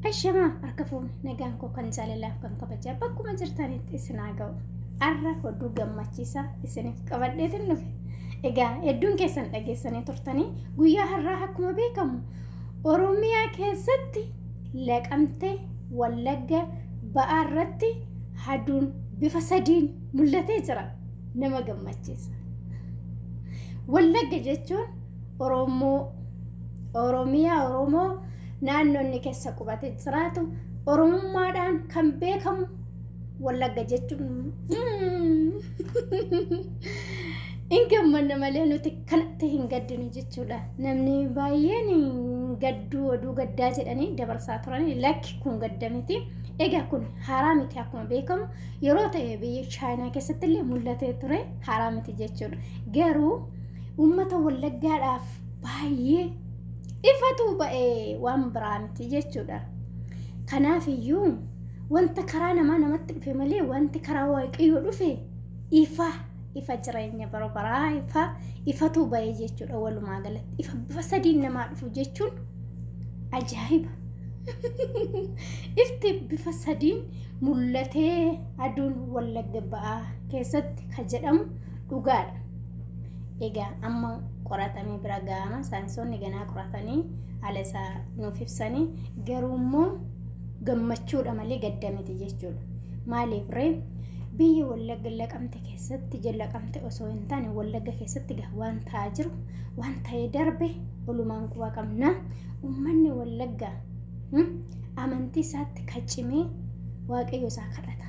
Ashamaa harka fuune nagaan koo kan jaalalaaf kan kabajaa bakkuma jirtanitti isin haa ga'u. Har'a oduu gammachiisaa isiniif qabadheetin dhufe. Egaa hedduun keessan dhageessanii turtanii guyyaa har'aa akkuma beekamu Oromiyaa keessatti laqamtee Wallagga ba'aa irratti haduun bifa sadiin mul'atee jira. Nama gammachiisa. Wallagga jechuun Oromoo Oromiyaa Oromoo naannoo inni keessa qubate jiraatu Oromummaadhaan kan beekamu Wallagga jechuun hin gammanna malee nuti kanatti hin gaddinu jechuudha. Namni baay'een gadduu oduu gaddaa jedhanii dabarsaa turan lakki kun gadda miti. Egaa kun haaraa miti akkuma beekamu yeroo ta'e biyya Chaayinaa keessatti illee mul'atee ture haaraa miti jechuudha. Garuu uummata Wallaggaadhaaf baay'ee ifatu ba'ee waan biraa miti jechuudha. Kanaaf iyyuu wanta karaa namaa namatti dhufe malee wanti karaa waaqayyoo dhufe ifa ifa jireenya bara baraa ifa ifatu ba'ee jechuudha walumaa galatti ifa bifa sadiin namaa dhufu jechuun ajaa'iba. Ifti bifa sadiin mul'atee aduun wallagga ba'aa keessatti kan jedhamu dhugaadha. Egaa amma qoratamee bira ga'ama. Saayinsoonni ganaa qoratanii haala isaa nuuf ibsanii garuu immoo gammachuudha malee gadda miti jechuudha. Maaliif ree biyya wallagga laqamte keessatti jallaqamte osoo hin taane wallagga keessatti gaa waan ta'aa jiru waan ta'ee darbe olumaan quba qabna. Uummanni wallaggaa amantii isaatti kacimee waaqayyo isaa kadhata.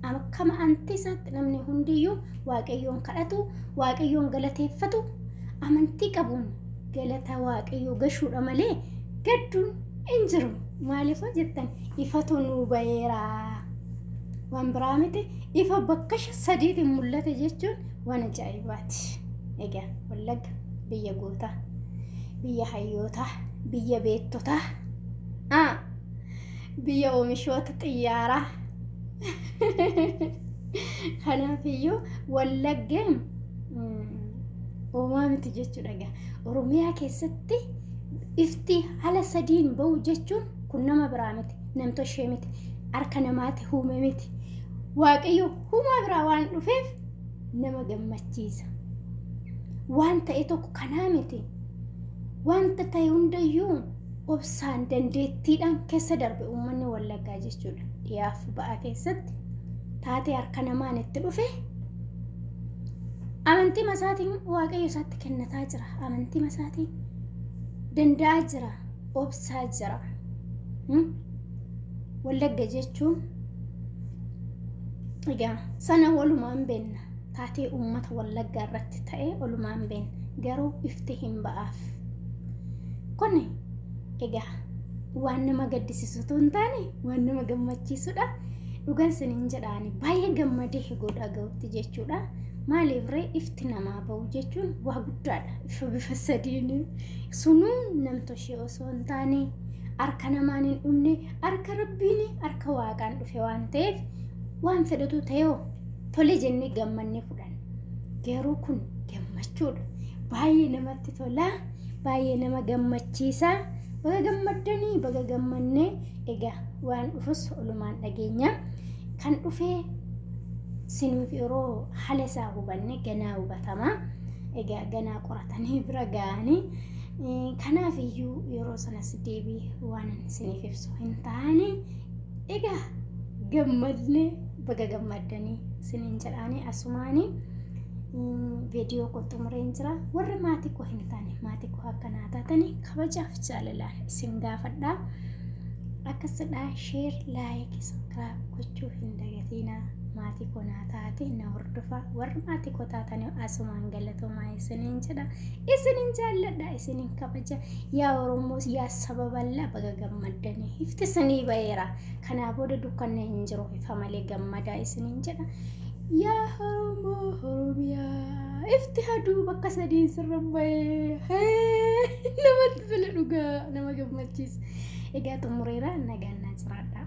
Akkama amantii isaatti namni hundiyyuu waaqayyoon kadhatu, waaqayyoon galateeffatu, amantii qabuun galata waaqayyoo gashuudha malee gadduun hin jiru. Maaliif jettan ifatu nuu baheera. Waan biraa miti ifa bakka sadiitiin mul'ate jechuun waan ajaa'ibaati. Egaa Wallagga biyya gootaa, biyya hayyootaa, biyya beektotaa, biyya oomishoota xiyyaaraa. Kanaafiyyuu Wallaggeen uumaa miti jechuudha egaa. Oromiyaa keessatti ifti haala sadiin ba'u jechuun kun nama biraa miti, namtoshee miti, harka namaati uume miti. Waaqayyo humaa biraa waan dhufeef nama gammachiisa. Waan ta'e tokko kanaa miti. Wanta ta'e hundayyuu obsaan dandeettiidhaan keessa darbe uummanni Wallaggaa jechuudha. Dhiyaaf ba'aa keessatti taatee harka namaan itti dhufe amantii masaatiin waaqayyo isaatti kennataa jira. Amantii masaatiin danda'aa jira. Obsaa jira. Wallagga jechuun egaa sana walumaan beenna. Taatee uummata Wallaggaa irratti ta'e walumaan beenna. Garuu ifti hin ba'aaf. Kun egaa waan nama gaddisiisu otoo hin taane waan nama gammachiisudha. Dhugan sinin jedhaani baay'ee gammadee hegoo dhaga'utti jechuudha. Maaliif ree ifti namaa ba'u jechuun waa guddaadha. Ifa bifa sadiin sunuu namtoshee osoo hin taane harka namaan hin dhumne harka rabbiin harka waaqaan dhufe waan ta'eef waan fedhatu ta'eoo tole jennee gammannee fudhanna. Garuu kun gammachuudha. Baay'ee namatti tola. Baay'ee nama gammachiisa. Baga gammaddanii baga gammannee egaa waan dhufus olumaan dhageenya. Kan dhufee sinuuf yeroo haala isaa hubanne ganaa hubatama. Egaa ganaa qoratanii bira ga'anii kanaaf iyyuu yeroo sanas deebii waan isiniif ibsu hin taane egaa gammadne baga gammaddanii isiniin jedhaanii asumaanii viidiyoo koo xumureen jira. Warri maatii koo hin taane maatii koo akka naa taatanii kabajaaf jaalalaan isin gaafadha. Akkasidha sheer laayik sabskiraayib gochuu hin dagatiinaa. Maatii koo naa taate na hordofa. Warri maatii koo taatanii asumaan galatoomaa isiniin jedha. Isinin jaalladha isinin kabaja. Yaa Oromoo yaa saba bal'aa baga gammaddanii. Ifti isinii ba'eera. Kanaa booda dukkanni hin jiru ifa malee gammadaa isiniin jedha. Yaa Oromoo Oromiyaa ifti haduu bakka sadiin sirra ba'ee namatti tola dhugaa nama gammachiisa. Egaa xumureera nagaan naa jiraadha.